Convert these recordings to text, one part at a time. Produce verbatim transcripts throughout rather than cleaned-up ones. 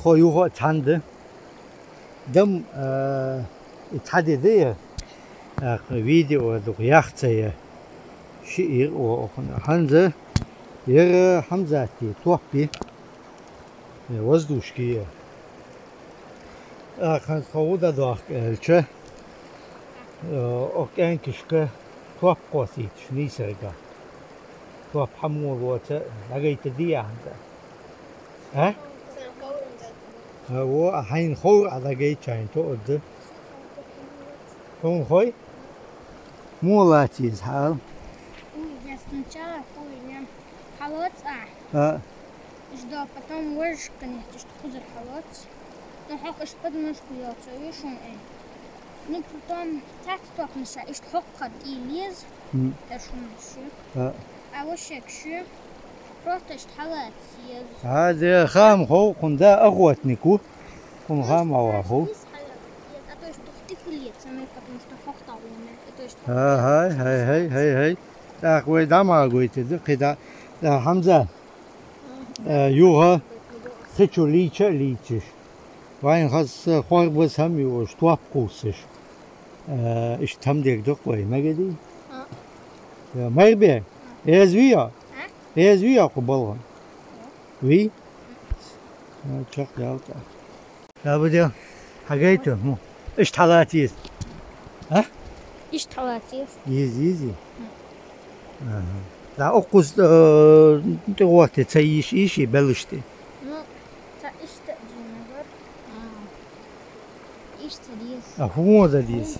Тхо юха а цхьана да. Дам, а, и цхьа ди да я. ТӀаккха видео дукха яхца я. Ши ир о охана. ХӀанз яра Хьамзатти топпи. Э, воздушки я. ТӀаккха хӀанз тхо ву дӀадохка аьлча, э, ох кӀаьнкашка топ кхоссийташ нийсарга. Топ хьамур воца дӀагайта дий ахьанца? А? А, во, а хьайна ховра а дӀагайча, хьайна тоъаргда. Хьона хой? Муха лаца иза хьал? Ой, я сначала хуй, я хьалоц а. А. Ждал, потом ложкой, конечно, кхузара хьалоц. Ну, хьох ишта подножку йоцу, видишь, он, э. Ну, потом цац токнуша, ишта хьох хат и лез. М. Эшун ши. А. А вот шек ши. Просто ишта хьалац ез. А, де хам хо, хунда охотнику. Хун хам ава хо. А то ишта тухти хулиет, самый, потому что хьох талуна. А то ишта хьох. А, хай, хай, хай, хай, хай. Так, вай дама гойте, да, кида. Да, Хамза. Э, юха хи чу лийча а лийчаш. Вайн хас, э, хорбаз хӀама юаш, топ кхуссаш. Э, ишта хӀама дерг дукха вай, мегади? А. Э, мэр бе? Эз виа? А? Эз виа кху балган? А. Ви? Э, чак ялта. Абу де, хьагайту, му. Ишта хьалац из. А? Ишта хьалац из. Из, из, из. М. Аха. Да, укхус, э, тӀе вахте ца йиш, йиш, и белушти. Ну, ца ишта дина бар. А. Ишта дис. А, хӀун да дис?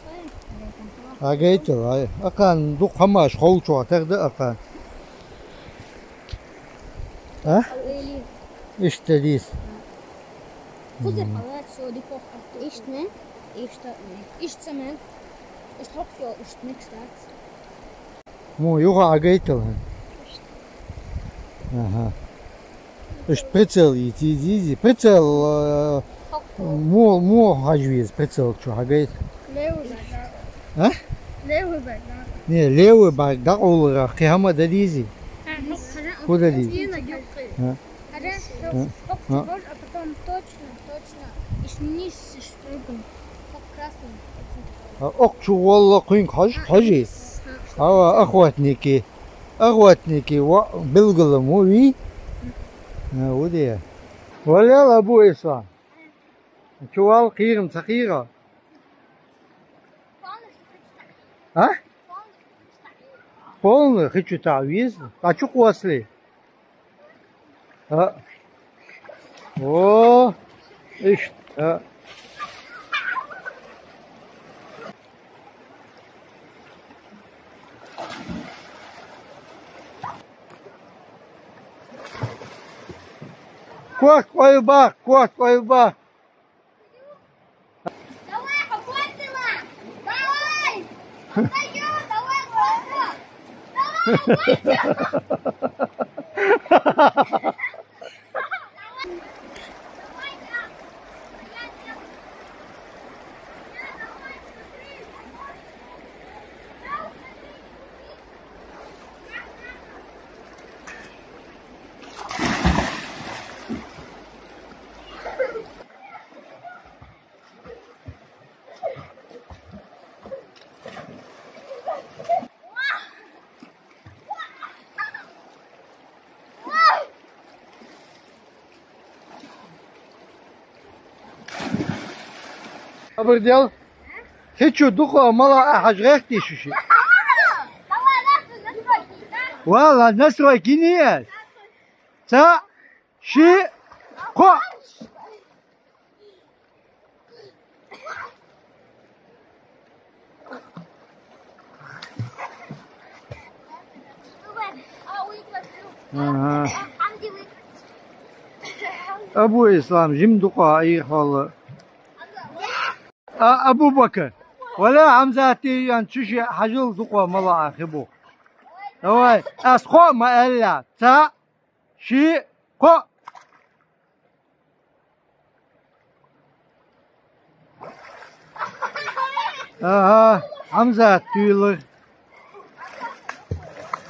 Хьагайту, ай. Акан, дукха хӀамаш ховчо, тагда акан. А? Ишта дис. Кузер халат, всё, дикох. Иштме? Иштме. Иштсаме. Ишта хокё, иштме, кстати. Му, юха агайтал. Ага. Ишта прицел, иди, иди, иди. Прицел, э, му, му хажвиз, прицел, чё, агайт? Левый бардак. А? Левый бардак. Не, левый бардак, улра, кхи хӀама да дизи. А, ну, хажа, куда дизи? А? Хорошо. А? А? А потом точно, точно. Ишнис, иштрюгн. Как красный. А, ок, чу валла куин хаж, хажи. Ава, охотники. Охотники, ва, билгалам, уви. А, удия. Валял Абу Ислам. Чувал кирм сахира. А? Полный, хочу та виз. А чу косли? А. О, ишта. Кот, ой, бах, кот, ой, бах. Давай, хокотила! Давай! Отдаём, давай, Костя! Давай, Костя! Абырдел. Хичу духу мала ахажгъехти шуши. Вала настройки не есть. Ца ши ко. Ага. Абу Ислам, жим дукъа, ай, хала. А, Абу Бакр. Вала Хамзати ян чуши хажил дукъа мала ахибу. Давай, асхо ма элла. Ца, ши, ко. Ага, Хамзат, туйлы.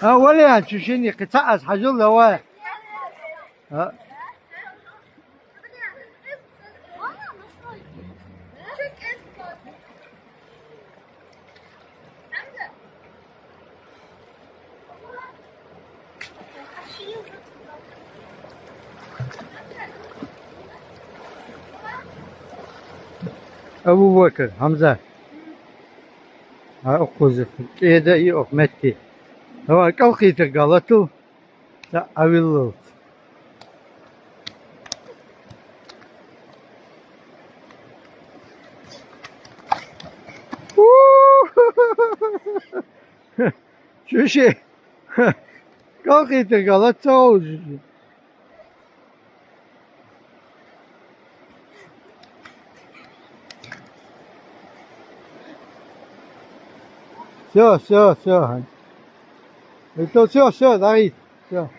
А, валиан, чушини, кыца аз хажил, давай. А. Абу-Бакр, Хьамзат. А, укхаза кӀеда и укх метте. Давай, кӀалхийтаргал латал. ЦаӀ Ӏавиллалц. Шу ши. КӀалхийтаргал латал. Всё, всё, всё. Это всё, всё, Давид, всё.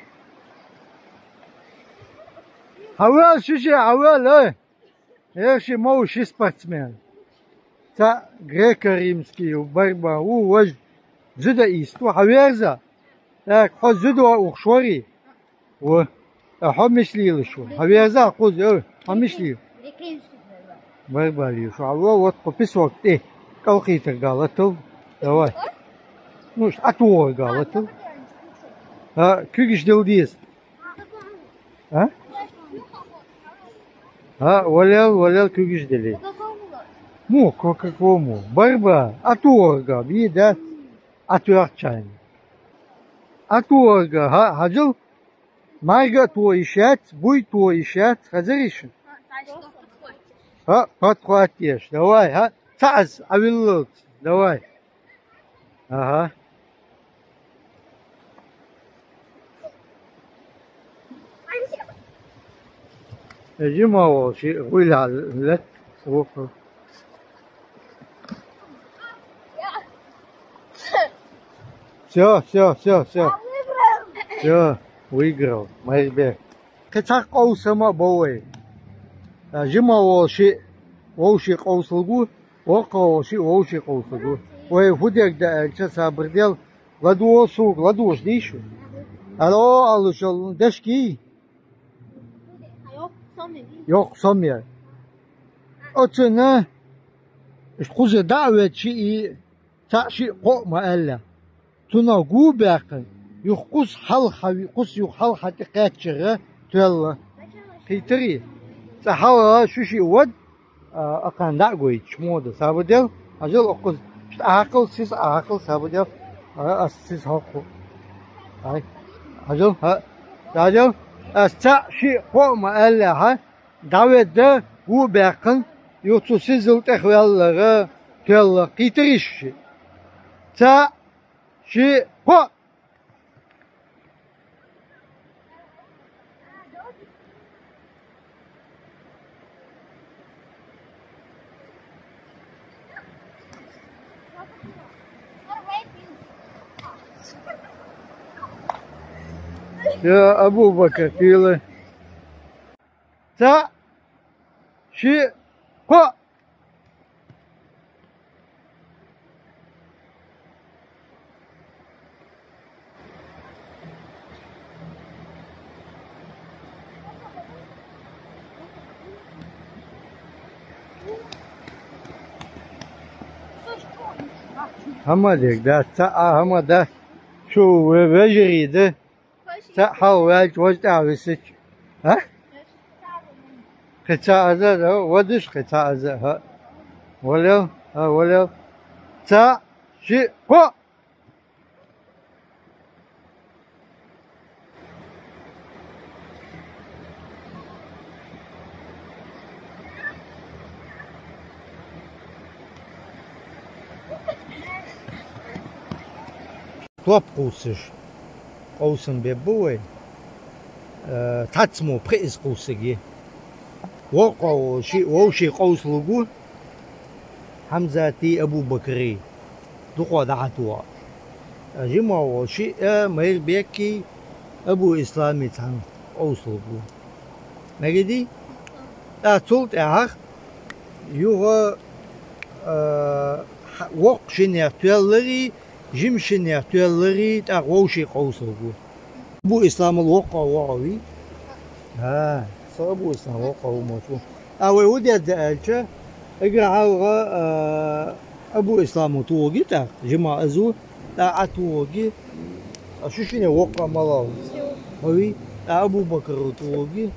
Хьавел, шу ши, хьавел, эй. Эх, ши ма ву ши спортсмен. ЦаӀ греко-римский борьба ву, вож дзюдоист ву, хьаверза. Так, хьо дзюдо ухаш варий? Ва. А хьо мича лелаш ва? Хьаверза кхуза, ой, хьо мича лела? Борьба лелаш ва. Хьо, ва, вот кху песок тӀа. КӀалхийтаргал латал. Давай. Ну, ш-, ӀотохаргӀал латал. А, куьгаш дилла деза. А? А, валел, валел, куьгаш дилла. Му, ко-, какому? Борьба. ӀотохаргӀа, бий, да? Ӏотоьхчайна. ӀотохаргӀа, хӀа, хьажал? МаьргӀа а тоха йиш яц, буй тоха йиш яц, хезарий шоана? ХӀа, подхватить еш, давай, хӀа, цаӀ аз, Ӏавиллалц, давай. Аха. Жима волча гӀуйла лет, вокху. Всё, всё, всё, всё. Всё, выиграл, Майрбек. Кхин цхьа къовсам а бо вай. Жима волча вовшийн къовсалургва, вокхо волча вовшийн къовсалургва. Вай фу дергда аьлча, сабар дел, ладувгӀал сога, ладувгӀаш дий шу? Ало, алушал, дешкий? Йоккха сом я. Оцунна, иштта кхузара дӀа а веъча, шиъ, цаӀ, шиъ, кхоъ ма аьлла. Цунах гу а баьккхина, юха кхус хьалха хьави-, кхус юха хьалха хьатӀакхаьччара тоьлла. Кхийтарий? Цкъа хьалха шу шиъ вада, а, акхарна дӀа а гойташ, мо да, сабар дел, хьажал, укхаза, иштта Ӏохьакхал, сиз Ӏохьакхал, сабар дел, а, ас сиз хьокху. Ай, хьажал, хӀа, хьажал, ас цаӀ, шиъ, кхоъ ма аьлла, хӀа, дӀаведда, гу а баьккхина, юха цу сизал тӀехваьллара тоьлла, кхийтарий ши? ЦаӀ, шиъ, кхоъ! Я Абу-Бакр, кхийла. ЦаӀ, шиъ, кхоъ! ХӀама дерг дац, цаӀ а хӀама дац. Шу ве-, вежарий да. ЦаӀ хьалха ваьлча, важа тӀехьа висача. А? Кхин цхьа аз а, да, вадаш кхин цхьа аз а, хӀа. Валел, хӀа, валел. ЦаӀ, шиъ, кхоъ! Топ кхувсаш къовсам бергба вай. Э, цхьацца мо пхи из кхувсаргья. Воккхо волча шиъ вовшийн къовсалургва, Хьамзатий Абу-Бакрий дукхагӀа дӀахьатоха. Жима волча шиъ а Майрбекий Абу-Исламий цхьана къовсалургва. Мегадий? ТӀаккха цул тӀехьагӀа юха, а, хьа-, воккха шиннех тоьлларий, жима шиннех тоьлларий, тӀаккха вовшийн къовсалургва. Абу-Исламал воккхагӀа воӀ вий? ХӀа, со Абу-Ислам воккхагӀа ву моцу. А вай фу дергда аьлча, эггара хьалха, а, Абу-Исламо тохаргья тӀаккха, жима из ву, тӀаккха Ӏа тохаргья, а шу шинне воккхагӀа малав? ХӀа вий? ТӀаккха Абу-Бакро тохаргья,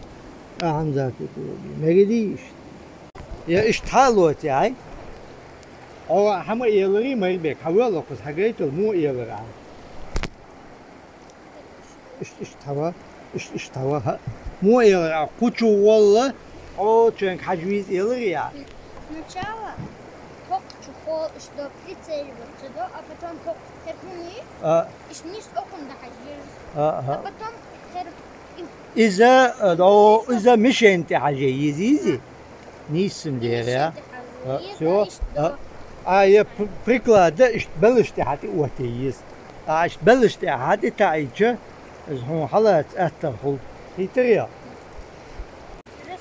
тӀаккха Хьамзато тохаргья. Мегадий иштта? Я иштта хьалоций, ай? Хьо хьама эларий, Майрбек, хьавола кхуза, хьагайтал, муха элар Ӏа? Ишт-, ишт хьава, ишт-, ишт хьава, хьа. Муха элар Ӏа, кху чу волла, хьо чуьнга хьажа веза эларий Ӏа? Сначала кху чу хол ишт до прицеливаться до, а потом кху хӀара хӀуни, а, ишт нийса окхунна хьажа веза. А, а. А потом хӀара Иза, э, о, иза мишен тӀа хьажа еза, еза. Нийсса дера, я. Мишен тӀа хьажа. А, еза, всё. Ишт а, до. А, я п-, приклада ишт белаш тӀа хьатӀаоттае еза. А, ишт белаш тӀа хьатӀатаийча, из хьона хьалаца аьттув хул. Хийтарий?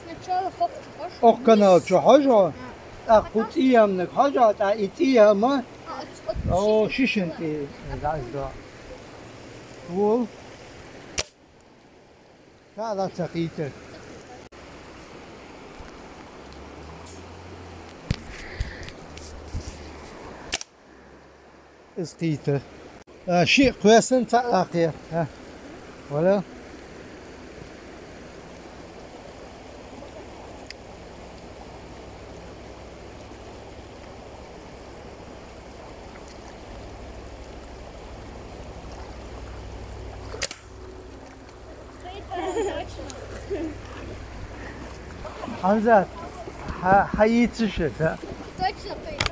Сначала хӀокху чу хьожа. Окх канал чу хьожа. А. ТӀаккха кху цӀийхьаннега хьожа, тӀаккха и цӀийхьа ма. А, оцу, оцу, о, шишана. Шишана тӀа дӀаздо. Вол. Ца ала ца хийтар. Из хийтар. А, шиъ кхоьссина ца ала кхе. А. Вала. Хьамзат, хьа-, хьайийца шуьца? Точно, точно.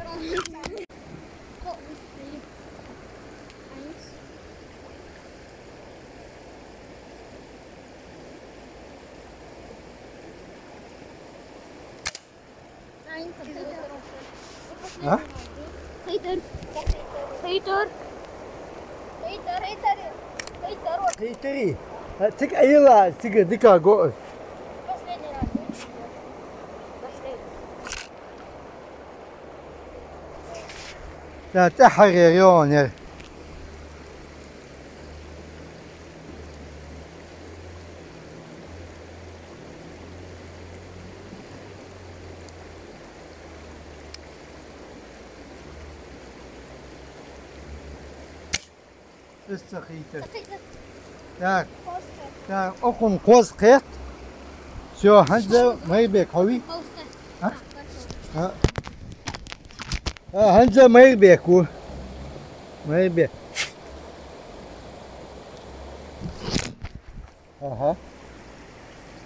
А? Хийтар. Хийтар. Хийтар, хийтар. Хийтар. Хийтарий. А, цига айла, цига дика го. Последний раз. Последний. Да, тӀаьхьара йогӀу яра. Иштта хийтар. Так. Так, окхунна кхозза кхетта. Всё, хӀанз Майрбек хьо вий? А? А. А, хӀанз Майрбек ву. Майрбек. Аха.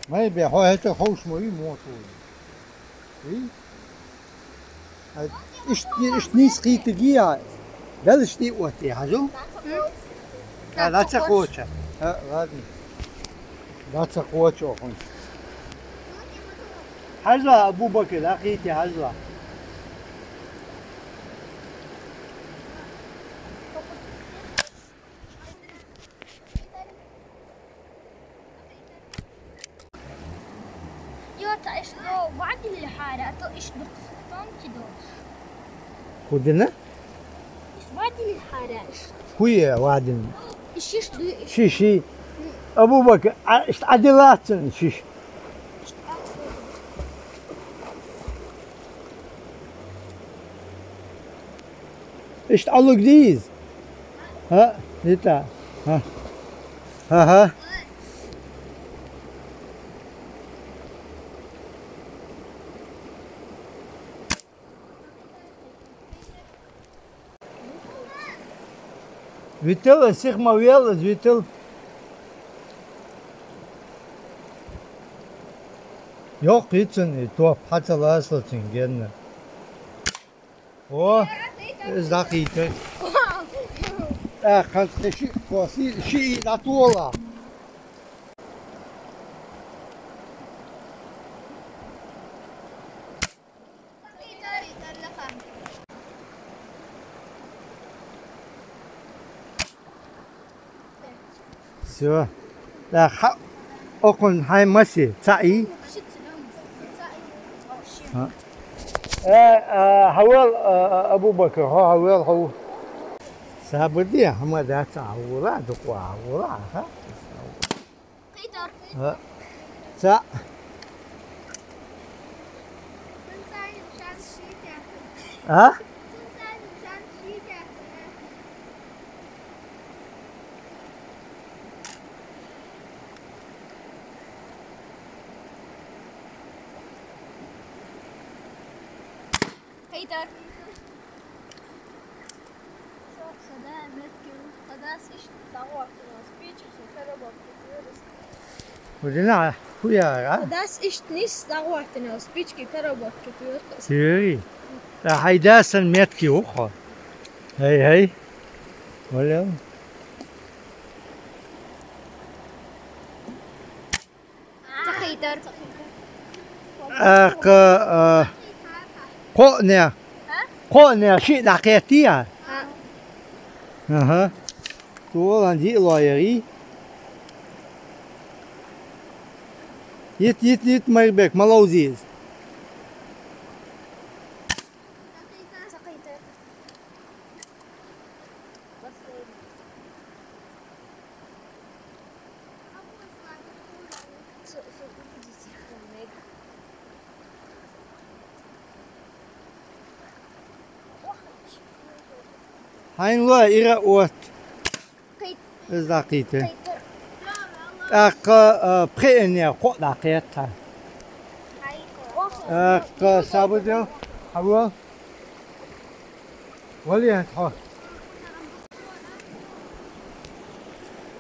Майрбек, хьо хӀета ховш ма вий, мотт ву. Вий? Ай, ишт-, ишт нийса хийтаргий, а? Белаш тӀаоттае, хьажал? М? А, ла ца кхоча. А, ладно. Ла ца кхоча хӀун. Хьажал, Абу-Бакр, ла хийтий, хьажал. Йо, ца иштта вадили хьара, а то иштта дукха тонки долуш. ХӀун дина? Иштта вадили хьара, иштта. ХӀун е вадина? Иш, иш ду, иш. Ши, ши. Абу-Бакр, а, иштта Ӏадилаццана шиш. Иштта Ӏалуг дийз? ХӀа, дита. ХӀа. ХӀа, хӀа. Витал, сих ма вел, витал. Йоккхий цунна и топ, хьа ца лацало цуьнан генна. О, иза дӀахийта. ТӀаккха хӀанз тхе шиъ кхосса, шиъ дӀатола. Всё. Да, хьа-, окхунна хьайн маси, цхьаъ йий? ХӀа. Э, а, хьавел, а, а, Абу-Бакр, хьо хьавел, хьо. Сабар де, хьама дац, хьавола, дукха хьавола, ха? ХӀа. Цхьаъ. А? Хейтар. Сада метки, сада сиш дагъуатина спички, су переработки, су. Удина хуяра. Сада сиш нис дагъуатина спички, переработки, су. Сири. Да, хайда сан метки ухо. Хей, хей. Оле. Цахитар. Акъ, а, къоъне. Къоъне ши дакъетия. Аха. Туолан ди лоери. Ит, ит, ит, Майрбек, малаузиз. Хьайн ло ира от. Из дакъийта. Акъ, а, пхиъне къоъ дакъетта. Акъ, сабудел. Хьавал. Валият хьо.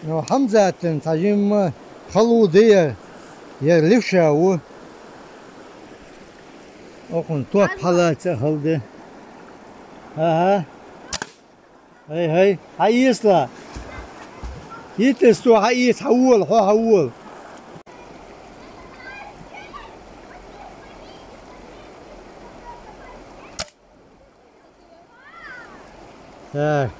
Ну, Хьамзатан цхьа жимма халу дияр, яр левша ву. Охун топ хьалаца халда. Аха. Хей, хей, хьаийсла. Йитисту хьаийс, хьавола, хьо хьавола. Так.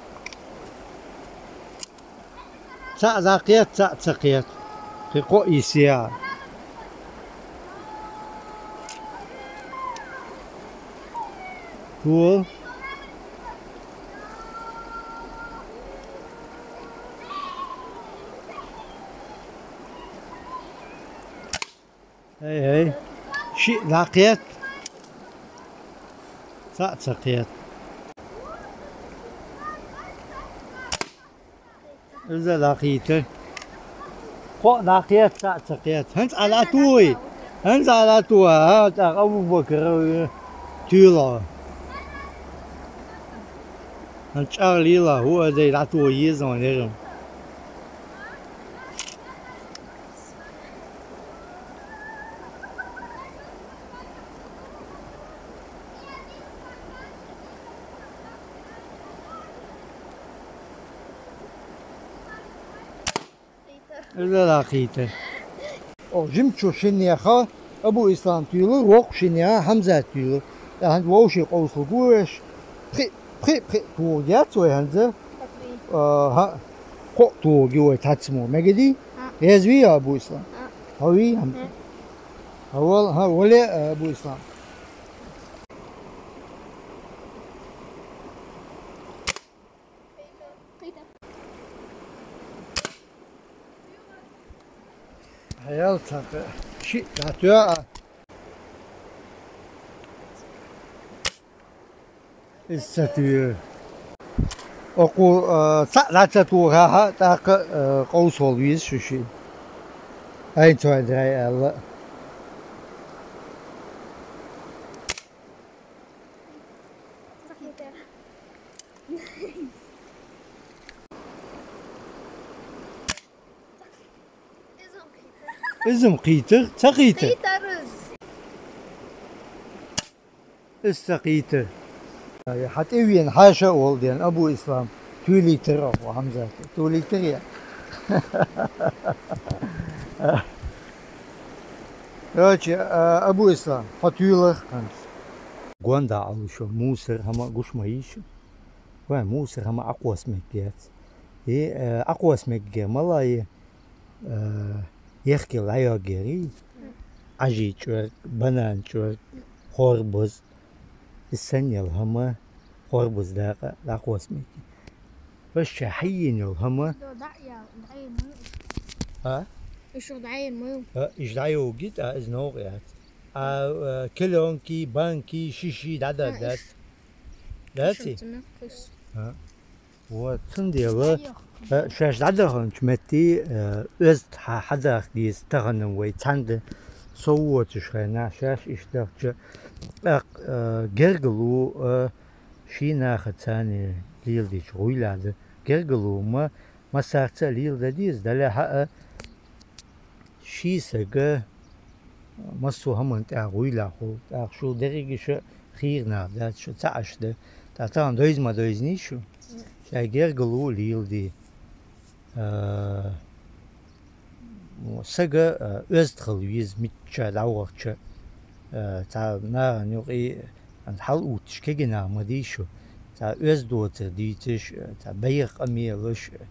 Цаъ закъет, цаъ цакъет. Кхы къоъ йисъя. Ту. Эй, эй. Ши дакъет. Цаъ цакъет. Иза дакъийта. Къоъ дакъет, цаъ цакъет. ХӀанз ала туй. ХӀанз ала туа, а, так, Абу Бакр, э, туйла. ХӀанз чӀагӀлила, хӀу адай дӀатуа еза ван ерам. Иза дакъийта. О, жимчу шиняха Абу Ислам туйла, вокъ шиня Хьамзат туйла. ТӀаккха вовши къовсал гуш. Пхи, пхи, пхи тугъ яц вай хӀанза. А, хӀа, къоъ тугъ вай тацмо. Мегади? Хьа. Езви я Абу Ислам? Хьа. Хьави хӀанза. Хьа. Авал, хӀа, вале, а, Абу Ислам. Хьаял цакъа ши датуа. Иссатуа. Оку, а, цаъ дацатуа хьа, тӀаккха, а, къовсал виз шуши. Айн цой драй аьлла. Изум хъийтар, ца хъийтар? Хъийтар из. Из ца хъийтар. Хьа тӀевен хьаша олден, Абу Ислам. Туйлийтар аху Хьамзат. Туйлийтар я. Короче, а, Абу Ислам, хьо туйлах ханс. Гонда алушо, мусор хӀама гуш ма йийшу. Вай мусор хӀама Ӏакъос меггерц. И, э, Ӏакъос меггер мала и, э, ехкел Ӏайоггери, Ӏажи чӀорг, банан чӀорг, хорбуз, и саннел хӀама, хорбуз дакъа, дакъос мегги. Ваще хьайинел хӀама. До дӀаял, дӀаял мал. А? Ишо дӀаял мал. А, иш дӀайогит, а, из новгӀ яц. А, э, келёнки, банки, шиши, да, да, А, да. иш. Да, Ишо ци? Цунаккус. А. Вот, цундела, Айо. Э, шаш дӀадаханчу метти, э, оьзда хьа-, хьадах деза тахана вай цхьаьнда Со воацаш хенахь шаьш иштта дахча, тӀаккха, э, гергало, э, ший нахаца царна леладеча гӀуйлахь да. Гергало ма, массарца а леладан деза, дале хьа а, ший сага массо а хӀаман тӀехь гӀуйлахь хул, тӀаккха шу деррига шу хийра нах дац, шу цхьа Ӏаш да. ТӀаккха тахана дойза ма дойзний шу? Шайн гергало а леладе. А, сага, а, оьзда хила веза, мичча дӀавахча, а, цхьа нахана юкъе, а, хьал утташ кегий нах ма дий шу. Цхьа оьзда доцар дийцаш, а, цхьа бӀеха къамелаш, а,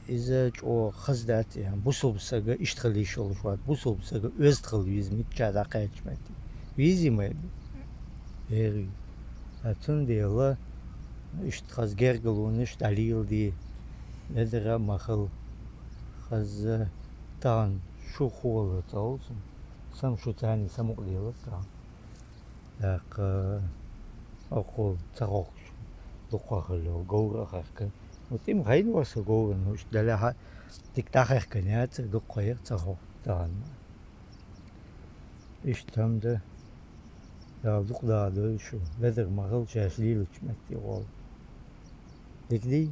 иза чӀогӀа хаза дац, а, бусалба сага иштта хила йиш йолуш вац, бусалба сага оьзда хила веза, мичча дӀакхаьчча метте. Везий ма? Везий. А цундела иштта хаза гергалонаш дӀалеладе, ледара а ма хила. Хаза тахана шу хӀола ца ховсу, сан шу царний самукъаделира тахана. ТӀаккха окхул ца хохкуш, дукха хила йолу говра а хаьхкина. Ну, тӀе ма хайна вара со говра, ну, иштта дале хьа дика дӀахаьхкина яцара, дукха яра ца хохку тахана. Иштта хӀама дан, Дала дукха дахадойла шу, ледара ма хила шаьш лелачу метте гӀолла. Дика дий?